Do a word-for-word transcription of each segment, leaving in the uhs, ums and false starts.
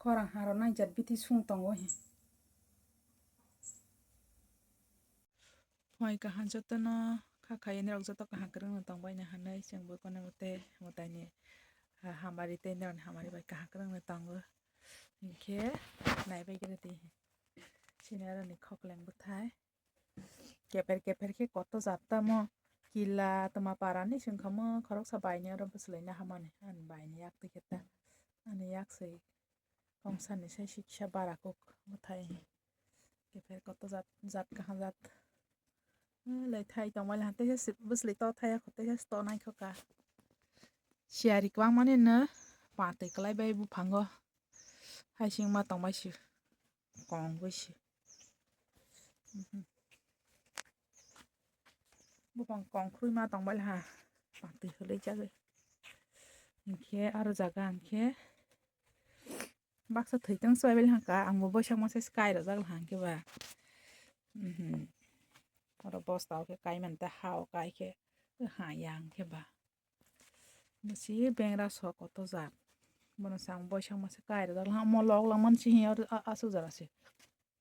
Khorang ha rw naijak bithi sung tongo he. Phai kaham jotono kha khaini rok joto kaham kwrwngno tongbaini hinwi chwng bo kono mate mwtaini ha-, hamari tei norokni hamari bai kaham kwrwngno tongo. Hinkhe naibai khe rwdi. Chini aroni khokleng bwthai. Kepher kepher khe koto jat tamo kila tama parani songkha mo khoroksa baini oro bwswlaina hamani ani baini yak twi khe ta ani yak se kongsani sai siksa bara kok bwthai kepher koto jat jat kaham jat lai thai tongmani hante se bwswlai to thai kho tei se to nai kho ka siyari kwbangmani no patwi kwlai bai buphango hai singma tongbai se. Kong bai se. Mhm. Bopang kong khrui ma tong bai ha. Patwi hwlwi jagwi. Hinkhe aro jaga hinkhe baksa thwi tong swbai bai hangka ang bo boisak masa se kai rwjak hinkhe ba. Mhm. Oro bosta o khe kai man ta ha o kai khe ha ya hinkhe ba. Masi bengra sok koto jat. Bono sang boisa masa kai rwjak lang mo lok lang man si hiya asuk jara se.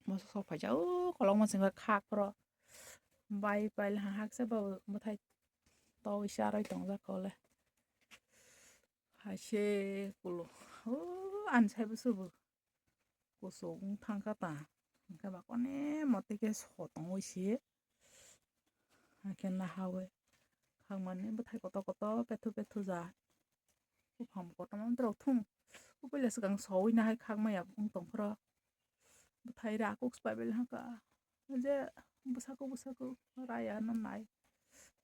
Masa sok phaija o kolok masa khak pro. Bai pai lang haksa ba bwthai to isa roi tong jak kole. Hai se kulo. O an sai bu subu. Kuchuk wng thang kha ta, hwnkhe ba kone mote khe so tongwi se, hakhe nahawi khakmani bwthai kotor kotor pethu pethu ja, buphang kotorma borok thung, o puila swkang sowi nahai khakmaya wng tong phro, bwthai rakuk swpaibai hwnkha, je bwsakuk bwsakuk raya no nai,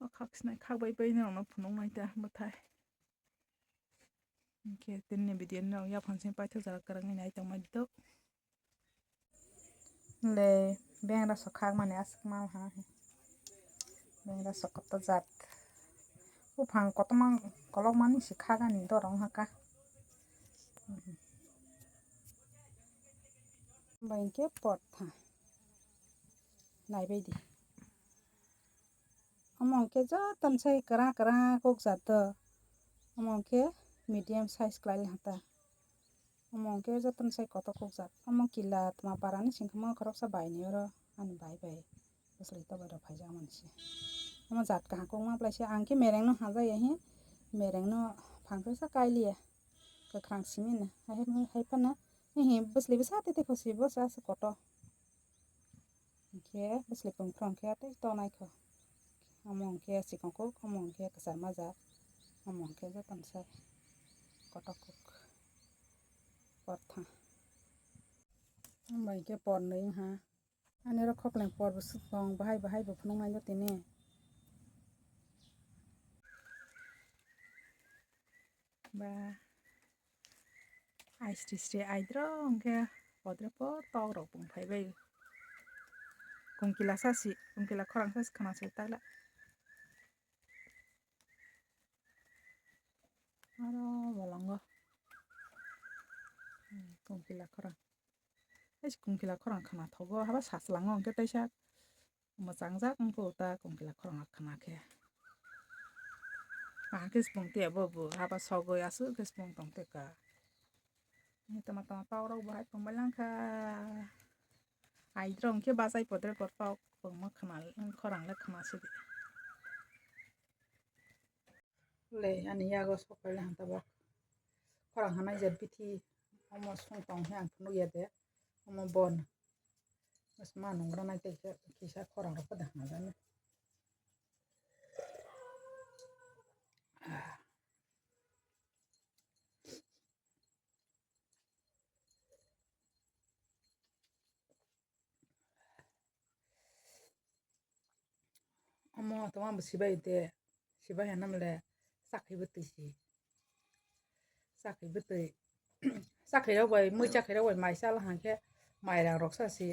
o khak sinai khak bai bai norokno phunuk nai ta bwthai. Hwnkhe tini video no yaphang simi paithak jora kwrwngwi nai tongmani do. Le bengra sok khakmani aswk ma ha. Bengra sok kotor jat. Buphang kotorma kolokmani se khakani dorong haka. Bai hwnkhe portha. Naibaidi. Omo hwnkhe jotono sai kwrak kwrak kukjak do. Omo hwnkhe medium size khlai hata. Omo hwnkhe jotono sai kotor kukjak. Omo kila tma parani singkhe omo khoroksa baini oro ani bai bai bwswlwi tobai rok phaijak mani se. Omo jat kaham kukma bwlai se ang khe mereng no hajaya he mereng no phang khe sa kailiya kwkhwrang simi no hai phano he bwswlwi bwsa tete khosi bwsa se kotor. Hwnkhe bwswlwi kung phrwng khe tei tonai kho. Omo hwnkhe chikon kuk, omo hwnkhe kwchar majak, omo hwnkhe jotono sai kotor kuk portha. Omo hwnkhe por nwi wngha. Ani oro khokleng por bo swk tong, bahai bahai bo phunuknai do tini. Ba ai sri sri aidro hwnkhe podre po tok rok bung phaibai. Kungkila sasi, kungkila khorang sasi khana se takla. Aro bolongo. Hmm, kungkila khorang. Ai kungkila khorang khana thogo, haba saslango hwnkhe taisa. Mwchangjak wngkha o ta kongkila khorang khna khe. Kaham khe spung tiya bo bo haba sogwi aswk khe spung tong teka. Tama tama tok rok bo hai tongbai langkha. Aidrong khe bachai podre por tok tongma khna khorang le khna sidi. Le ani yago sokai le hanta bok. Khorang hanai je bithi omo sung tong he ang phunuk ya de. Omo bon. Mas ma nung rana te kisa khorang rok da hana jani. Omo tongma bo sibai de, sibai hanam le chakhi bwtwi si. Chakhi bwtwi, chakhi rok bai, mui chakhi rok bai mai chal hang khe mairang rok sa si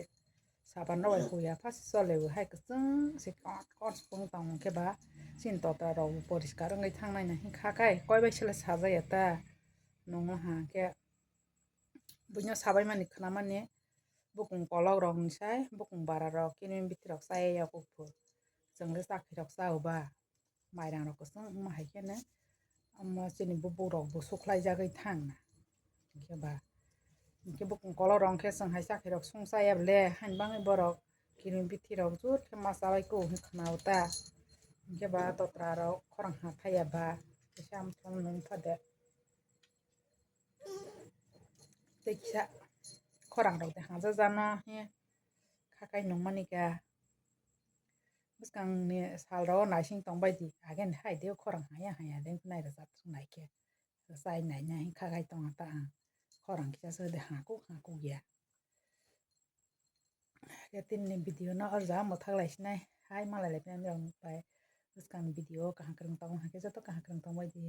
saban rok bai huya phas chole bo hai kwchwng se kot kot sipung tong khe ba chini totra rok bo poriskar wngwi thangnai na hinkha kai koi bai sele sajaya ta nung hang khe. Buino sabai mani khna mani bukung kolok rok ni sai bukung bara rok kini bithi rok chaya ya kok phu chwng le chakhi rok cha o ba mairang rok kwchwng wngma hai khe ne omo chini bubuk rok bo sukhlai jagwi thang na hinkhe ba Hinkhe bukung kolok rok khe chwng hai chakhirok sung chaya bole, haini bagwi borok kiring bithi rok jut khe ma chabai kho hinwi khna-o ta. Hinkhe ba totra rok khorang ha thaya ba, kisa amthom nung pha de. Tei kisa khorang rok de ha jajano he khakai nung mani kha. Bwskangni sal rok naising tong bai di, ageni hai de khorang haya haya de nai rwchap thung nai khe. Chai nai nai khakai tong ta ang. Khorang kisa se de ha kuk ha kuk ya. Khe tini video no o jaga mwthak lai sinai hai malai lai pina rok bai. Bwskang video kaham kwrwng tong hakhe joto kaham kwrwng tong bai di.